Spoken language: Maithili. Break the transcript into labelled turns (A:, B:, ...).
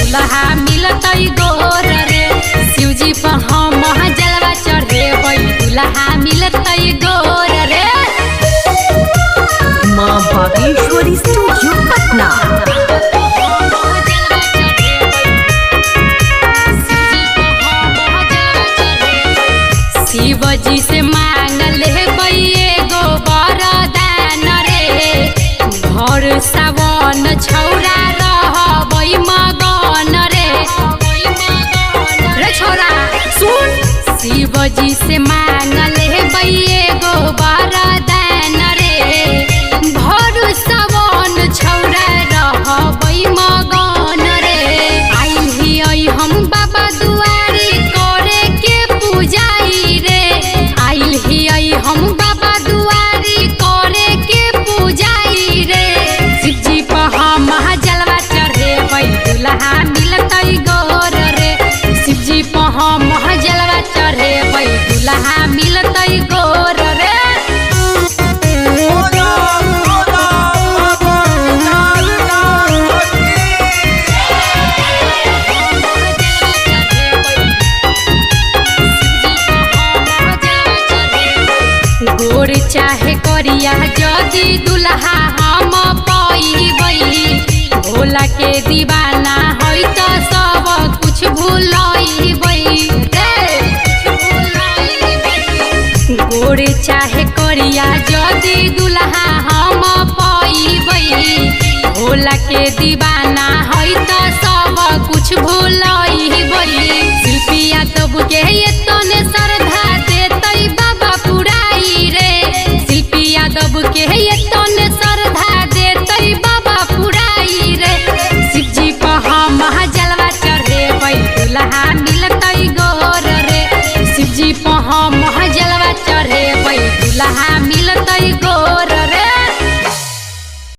A: दुल्हा मिलतै गोर रे। शिवजी पर हम जलवा चढ़ेबै दुल्हा मिलतै गोर रे।
B: माँ बागेश्वरी स्टूडियो पटना।
A: शिवजी से मांगल एगो वरदान रे, भर सावन छौरा रहबै मगन रे। रे छौरा सुन, शिवजी से मांगल एगो वरदान रे, भर सावन छौरा रहबै मगन रे। आइल हियै हम बाबा दुआरी करे के पूजाई रे, आइल हियै हम बाबा दुआरी करे के पूजाई रे। शिवजी पर हम जलवा चढ़ेबै दुल्हा मिलतै गोर रे। शिवजी पर हम जलवा चढ़ेबै दुल्हा मिलतै गोर रे।
C: बोला बोला बाबा केदारनाथ की।
A: गोर चाहे करिया जदि दुल्हा हम पइबै, भोला के दीवाना है त सब कुछ भुलैबै रे। गोर चाहे करिया जदि दुल्हा हम पइबै, भोला के दीवाना है त सब कुछ भुलैबै। शिल्पिया तब के एतने श्रद्धा देतै बाबा पुराई रे, शिल्पी यादव के एतने श्रद्धा देतै बाबा पुराई रे। शिवजी पर हम जलवा चढ़ेबै दुल्हा मिलतै गोर रे। शिवजी पर हम जलवा चढ़ेबै दुल्हा मिलतै गोर।